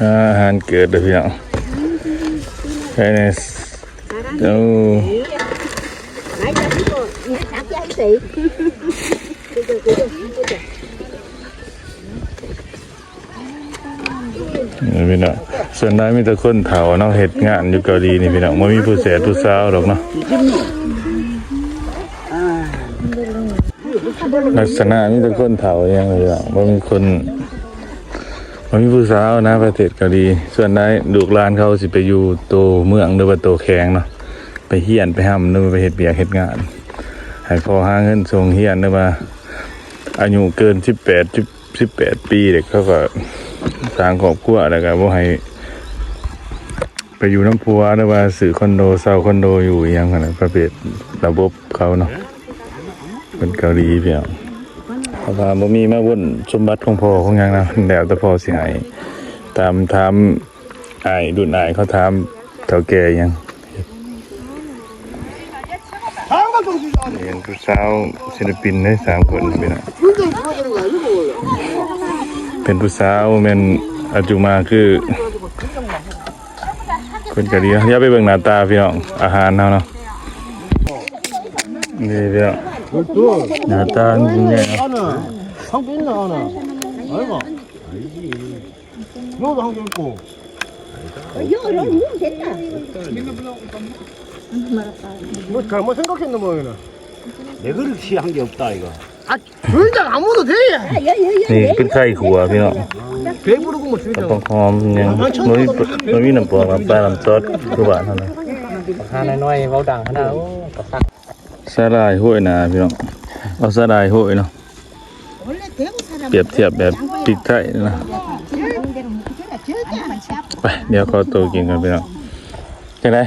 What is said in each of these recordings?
ອາຫານເກີດເດີພີ່ນ້ອງ ໄຄແນສ ໂອ້ ພີ່ນ້ອງ ສ່ວນຫຼາຍມີແຕ່ຄົນເຖົ້າເນາະ ເຮັດງານຢູ່ເກົາຫຼີນີ້ພີ່ນ້ອງ ບໍ່ມີຜູ້ແສດຜູ້ສາວດອກເນາະ. ລັກສະນະມີແຕ່ຄົນເຖົ້າຢ່າງດຽວ ບໍ່ມີຄົນ ບໍ່ມີຜູ້ສາວນະ ປະເທດເກົາຫຼີ. ສ່ວນຫຼາຍລູກຫຼານເຂົາຊິໄປຢູ່ໂຕເມືອງ ຫຼືວ່າໂຕແຂວງເນາະ ໄປຮຽນໄປຮ່ຳ ຫຼືວ່າໄປເຮັດວຽກເຮັດງານ ໃຫ້ພໍ່ຫາເງິນສົ່ງຮຽນ ຫຼືວ່າອາຍຸເກີນສິບແປດ ສິບແປດປີ ເດັກເຂົາກໍສ້າງຄອບຄົວ ແລ້ວກໍບໍ່ໃຫ້ໄປຢູ່ນຳຜົວ ຫຼືວ່າຊື້ຄອນໂດ ເຊົ່າຄອນໂດຢູ່ອີ່ຫຍັງຫັ້ນນະ ປະເພດລະບົບເຂົາເນາະ ຄົນເກົາຫຼີພີ່ນ້ອງ. ເຂົາວ່າບໍ່ມີມາວົນສົມບັດຂອງພໍ່ຂອງຫຍັງນະ ແລ້ວແຕ່ພໍ່ຊິໃຫ້ ຕາມຖາມອ້າຍ ລຸ້ນອ້າຍເຂົາຖາມເຖົ້າແກ່ຫຍັງ. ເຫັນຜູ້ສາວສິລະປິນເດ້ສາມຄົນພີ່ນ້ອງ ເປັນຜູ້ສາວແມ່ນອາຈຸມາ ຄືຄົນກະດີເນາະ. ຢ່າໄປເບິ່ງໜ້າຕາພີ່ນ້ອງ ອາຫານເຮົາເນາະ ນີ້ພີ່ນ້ອງ ໜ້າຕາມັນເປັນແນວ 뭐 잘못 생각했나 모르겠네. 내 그릇이 한 게 없다 이거. 아, 그냥 아무도 돼. ນີ້ເປັນໄຂ່ຂົ້ວພີ່ນ້ອງ 배부르고 뭐 ກະ 주의자. ປອກຫອມຫຍັງ ບໍ່ມີ ບໍ່ມີນ້ຳປອກນ້ຳປາ ນ້ຳຊອດຄືບ້ານເຮົານະ. ຫາໜ້ອຍໆ ເວົ້າດັງຂະໜາດ ໂອ້ ກະຕັກ. ສາຫຼ່າຍໂຮຍໜ້າພີ່ນ້ອງ ເອົາສາຫຼ່າຍໂຮຍເນາະ ປຽບທຽບແບບພິກໄທນະ. ໄປ ດຽວຂໍໂຕກິນກ່ອນພີ່ນ້ອງ. ຈັ່ງໃດ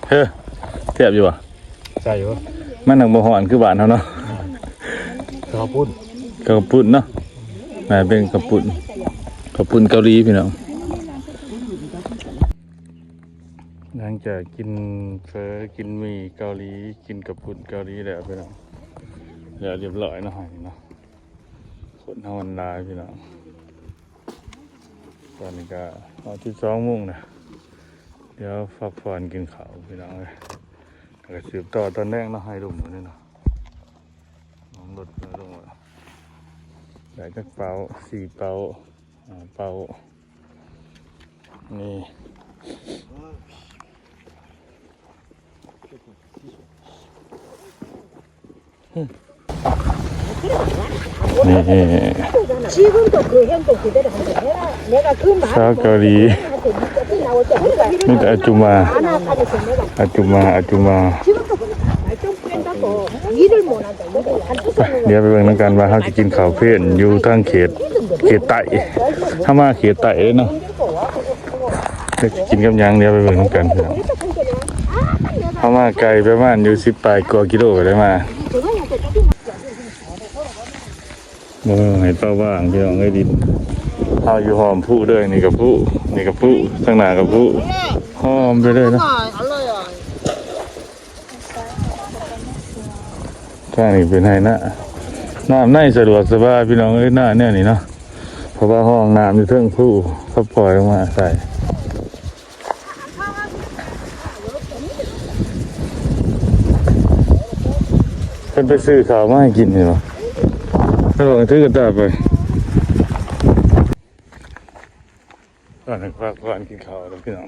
ເຮີ ແຊບຢູ່ບໍ່? ແຊບຢູ່. ມັນຫາກບໍ່ຮ້ອນຄືບ້ານເຮົາເນາະ. ເຂົ້າປຸ້ນ ເຂົ້າປຸ້ນເນາະ ໜ້າເປັນເຂົ້າປຸ້ນ ເຂົ້າປຸ້ນເກົາຫຼີພີ່ນ້ອງ. ຫຼັງຈາກກິນເຝີ ກິນໝີ່ເກົາຫຼີ ກິນເຂົ້າປຸ້ນເກົາຫຼີແລ້ວພີ່ນ້ອງ ແລ້ວຮຽບຮ້ອຍເນາະ ໃຫ້ເນາະ ຄົນເຮົາມັນຫຼາຍພີ່ນ້ອງ. ຕອນນີ້ກະຮອດສິບສອງໂມງແລ້ວ ດຽວພັກຜ່ອນກິນເຂົ້າພີ່ນ້ອງເອີຍ ແລ້ວກະສືບຕໍ່ຕອນແລງເນາະ ໃຫ້ລຸ້ມມື້ນີ້ເນາະ. ລົດລົງ ໄດ້ຈັກເປົາ ສີ່ເປົາ ຫ້າເປົາ ນີ້ ນີ້ ສາວເກົາຫຼີ ມີແຕ່ອາຈຸມາ ອາຈຸມາ ອາຈຸມາ. ໄປ ດຽວໄປເບິ່ງນຳກັນວ່າເຮົາຊິກິນເຂົ້າເພນຢູ່ທາງເຂດ ເຂດໃຕ້ ເຮົາມາເຂດໃຕ້ເດ້ເນາະ ຈັກຊິກິນກັບຫຍັງ ດຽວໄປເບິ່ງນຳກັນ. ເຮົາມາໄກປະມານຢູ່ສິບປາຍກວ່າກິໂລກໍໄດ້ມາ. ໂອ້ ໃຫ້ປາວ່າງພີ່ນ້ອງເອີຍ ດິນ ເຮົາຢູ່ອ້ອມພູເດີ ນີ້ກໍພູ ນີ້ກໍພູ ທາງໜ້າກໍພູ ອ້ອມໄປເລີຍເນາະ. ທາງນີ້ເປັນໄຮ່ນາ ນ້ຳໃນສະດວກສະບາຍພີ່ນ້ອງເອີຍ ນາແນວນີ້ເນາະ ເພາະວ່າຮ່ອງນ້ຳຢູ່ເທິງພູ ເຂົາປ່ອຍລົງມາໃສ່. ເພິ່ນໄປຊື້ເຂົ້າມາໃຫ້ກິນນີ້ບໍ່? ເພິ່ນບອກໃຫ້ຖືກະຕ່າໄປ. ຕອນນີ້ພາກັນກິນເຂົ້າແລ້ວພີ່ນ້ອງ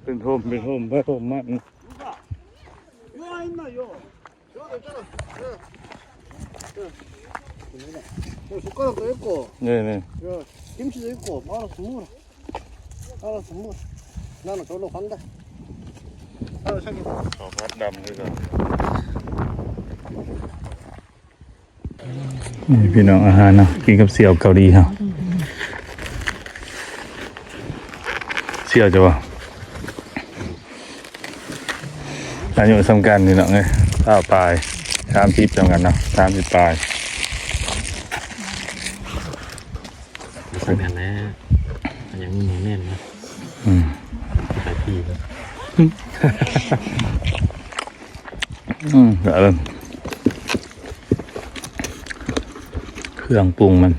ເປັນໂຮມ ເປັນໂຮມ ໄປໂຮມມັນ. 야, 숟가락도 있고. 네, 네. 야, 김치도 있고. 알아서 먹어라. 알아서 먹어. 나는 저로 간다. 알아서 자기. 어, 밥 남는 거. ນີ້ພີ່ນ້ອງ ອາຫານເນາະ ກິນກັບສ່ຽວເກົາຫຼີເຮົາ ສ່ຽວເຈົ້າບໍ່? ອາຍຸສ່ຳກັນພີ່ນ້ອງເອີຍ ຊາວປາຍ ສາມສິບສ່ຳກັນເນາະ ສາມສິບປາຍ. ສ່ຳກັນແຫຼະ ອັນຫຍັງມີແມ່ນນະ ອືມ ຂາຍທີ່ເນາະ. ອືມ ໄດ້ແລ້ວ. ເຄື່ອງປຸງມັນ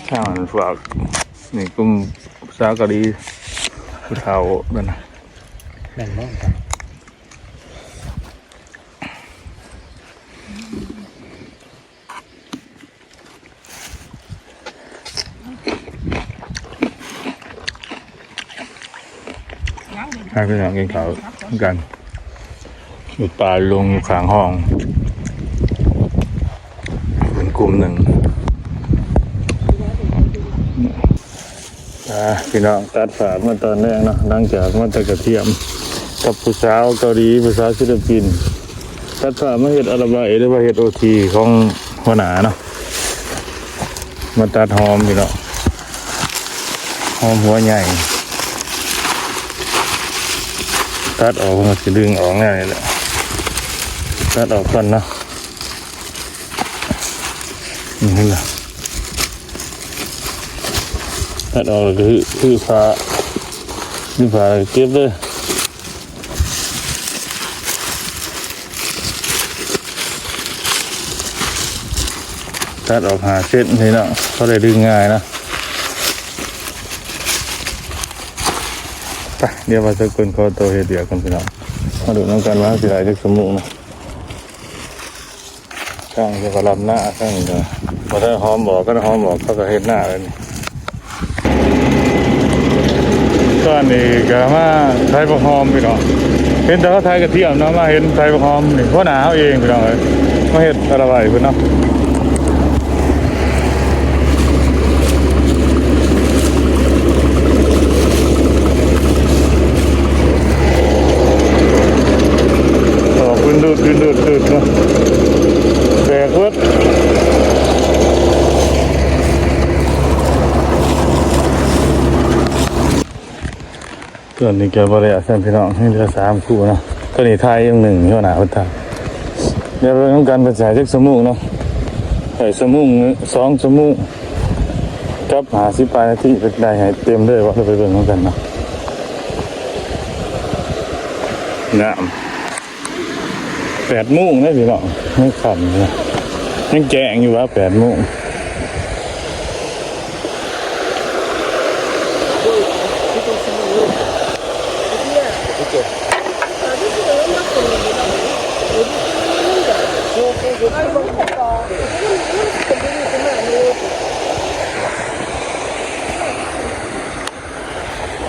ທາງອັນຝາກ ນີ້ກຸ່ມສາວເກົາຫຼີ ຜູ້ເຖົ້ານັ້ນນະ ແມ່ນບໍ່? ພາພີ່ນ້ອງກິນເຂົ້ານຳກັນ ຢູ່ປ່າລົງຢູ່ຂ້າງຫ້ອງ ເປັນກຸ່ມໜຶ່ງ. ອ່າ ພີ່ນ້ອງ ຕັດພາບມາຕອນແລງເນາະ ຫຼັງຈາກມາຕັດກະທຽມກັບຜູ້ສາວເກົາຫຼີ ຜູ້ສາວສິລະປິນ ຕັດພາບມາເຮັດອາລະໄບ ຫຼືວ່າເຮັດໂອທີຂອງຫົວໜ້າເນາະ ມາຕັດຫອມພີ່ນ້ອງ ຫອມຫົວໃຫຍ່ ຕັດອອກ ມັນກໍຊິດຶງອອກແນວນີ້ແຫຼະ ຕັດອອກກ່ອນເນາະ. ນີ້ເຫັນບໍ່ ຕັດອອກແລ້ວກໍ ຄື ຄືຝາ ຄືຝາ ແລ້ວກໍເກັບເລີຍ ຕັດອອກຫ້າເຊັນພີ່ນ້ອງ ພໍໄດ້ດຶງງ່າຍເນາະ. ໄປ ດຽວວ່າສະກຸນຂໍໂຕເຮັດວຽກກ່ອນພີ່ນ້ອງ ມາດູນຳກັນວ່າເຮົາຊິໄດ້ຈັກຊົ່ວໂມງເນາະ. ທາງນີ້ກໍລຳນາ ທາງນີ້ກໍບໍ່ໄດ້ຫອມອອກ ຄັນຫອມອອກເຂົາກໍເຮັດນາແລ້ວນີ້. ຕອນນີ້ກໍມາໄຖບັກຫອມພີ່ນ້ອງ ເຫັນແຕ່ເຂົາໄຖກະທຽມເນາະ ມາເຫັນໄຖບັກຫອມນີ້ ຫົວໜ້າເຮົາເອງພີ່ນ້ອງເອີຍ ມາເຮັດອາລະໄວພຸ້ນເນາະ. ອອກດຶດໆໆໆເນາະ ແຕກເບິດ. ຕອນນີ້ກໍບໍ່ໄດ້ອັດຊັ້ນພີ່ນ້ອງ ຍັງເຫຼືອສາມຄູ່ເນາະ ຕອນນີ້ຖ່າຍຢ່າງໜຶ່ງ ຫົວໜ້າເພິ່ນຖ່າຍ. ດຽວເບິ່ງນຳກັນເພິ່ນຊິໃຫ້ຈັກຊົ່ວໂມງເນາະ ໃຫ້ຊົ່ວໂມງ ສອງຊົ່ວໂມງ ກັບຫ້າສິບປາຍນາທີ ເພິ່ນໄດ້ໃຫ້ເຕັມເລີຍບໍ່ ເຮົາໄປເບິ່ງນຳກັນເນາະ. ງາມ ແປດໂມງເດ້ພີ່ນ້ອງ ຍັງຄ່ຳຢູ່ ຍັງແຈ້ງຢູ່ວ່າແປດໂມງ.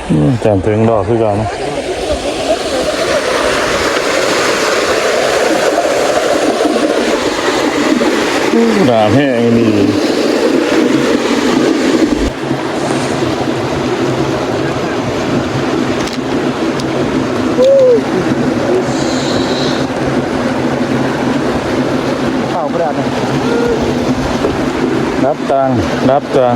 ອືມ ຈຳເຖິງດອກຄືກັນ. ໂອ້ ໜາວແຮງອີ່ຫຼີ. ເຂົ້າບໍ່ໄດ້ ດັບຕັງ ດັບຕັງ.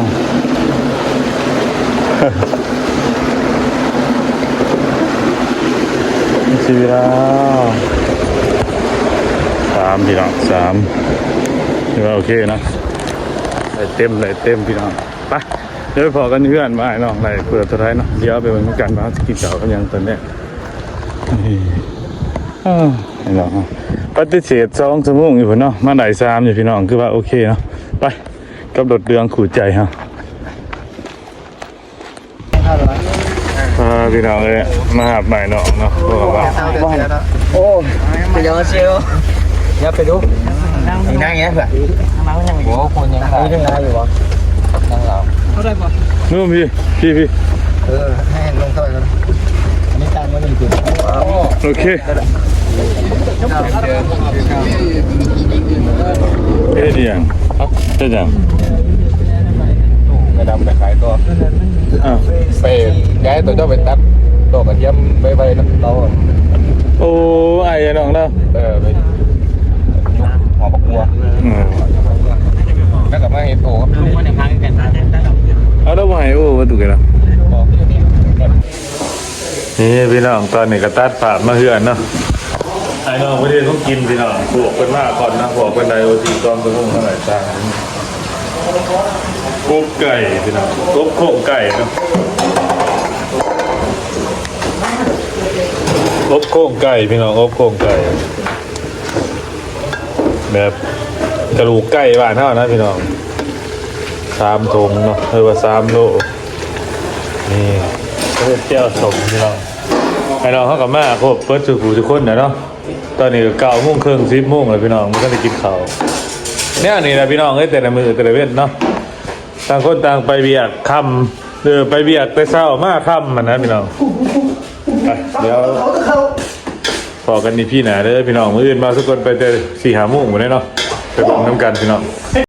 ສີ່ແລ້ວ ສາມ ພີ່ນ້ອງ ສາມ ຖືວ່າໂອເຄເນາະ ໄດ້ເຕັມ ໄດ້ເຕັມພີ່ນ້ອງ. ໄປ ດຽວໄປພໍ້ກັນເຮືອນ ວ່າອ້າຍນ້ອງໄດ້ເປີດເທົ່າໃດເນາະ ດຽວໄປເບິ່ງນຳກັນວ່າເຮົາຊິກິນເຂົ້າກັບຫຍັງຕອນແລງ. ນີ້ ອ້າວ ພີ່ນ້ອງ ປະຕິເສດສອງຊົ່ວໂມງຢູ່ພຸ້ນເນາະ ມາໄດ້ສາມຢູ່ພີ່ນ້ອງ ຄືວ່າໂອເຄເນາະ. ໄປ ກັບລົດເຫຼືອງຄູ່ໃຈເຮົາ. ອ່າ ພີ່ນ້ອງເອີຍ ມາຮັບອ້າຍນ້ອງເນາະ ເພາະວ່າ ໂອ້ຍ ຢ່າໄປດູ ມີນັ່ງຫຍັງເພື່ອນ ໂອ້ ຄົນຍັງຫຼາຍ ຍັງຫຼາຍຢູ່ບໍ່ ຍັງຫຼາຍ ເຂົ້າໄດ້ບໍ່ ນູ່ນ ພີ່ ພີ່ ພີ່ ເອີ ໃຫ້ລົງເຂົ້າໄປກ່ອນ ອັນນີ້ຕັ້ງໄວ້ນີ້ຄື ໂອເຄ ເຮັດຫຍັງ ເຮັດຫຍັງ ໄປດຳໄປຂາຍຕໍ່ ອ້າວ ໄປຍ້າຍຕົວເຈົ້າໄປຕັດດອກກະທຽມໄວໆນຳເຂົາ ໂອ້ ອ້າຍນ້ອງເນາະ ເອີ ໄປຫໍບັກບົວ ອືມ ແລ້ວກໍມາເຮັດໂຕ ເອົາແລ້ວບໍ່ໃຫ້ໂອ້ ບໍ່ຕຸກແລ້ວ ນີ້ພີ່ນ້ອງ ຕອນນີ້ກໍຕັດພາບມາເຮືອນເນາະ ອ້າຍນ້ອງເພິ່ນເຮັດຂອງກິນພີ່ນ້ອງ ພວກເພິ່ນມາກ່ອນເນາະ ພວກເພິ່ນໄດ້ໂອທີສອງຊົ່ວໂມງເທົ່າໃດ ອົບໄກ່ພີ່ນ້ອງ ອົບໂຄງໄກ່ເນາະ ອົບໂຄງໄກ່ພີ່ນ້ອງ ອົບໂຄງໄກ່. ແບບກະດູກໄກ່ບ້ານເຮົານະພີ່ນ້ອງ ສາມຖົງເນາະ ຫຼືວ່າສາມໂລ ນີ້ເຮັດແຈ່ວສົ້ມພີ່ນ້ອງ. ໄອ້ນ້ອງເຮົາກໍມາຄົບເບິດສູ່ຜູ້ທຸກຄົນແຫຼະເນາະ. ຕອນນີ້ກໍເກົ້າໂມງເຄິ່ງ ສິບໂມງແລ້ວພີ່ນ້ອງ ບໍ່ທັນໄດ້ກິນເຂົ້າ. ແນວນີ້ແຫຼະພີ່ນ້ອງເອີຍ ແຕ່ລະມື້ແຕ່ລະເວັນເນາະ ຕ່າງຄົນຕ່າງໄປວຽກຄ່ຳ ເອີ ໄປວຽກແຕ່ເຊົ້າມາຄ່ຳຫັ້ນນະພີ່ນ້ອງ. ໄປ ດຽວພໍ້ກັນອີພີໜ້າເດີພີ່ນ້ອງ. ມື້ອື່ນມາສຸກຄົນໄປແຕ່ສີ່ຫ້າໂມງພຸ້ນເດ້ເນາະ ໄປເບິ່ງນຳກັນພີ່ນ້ອງ.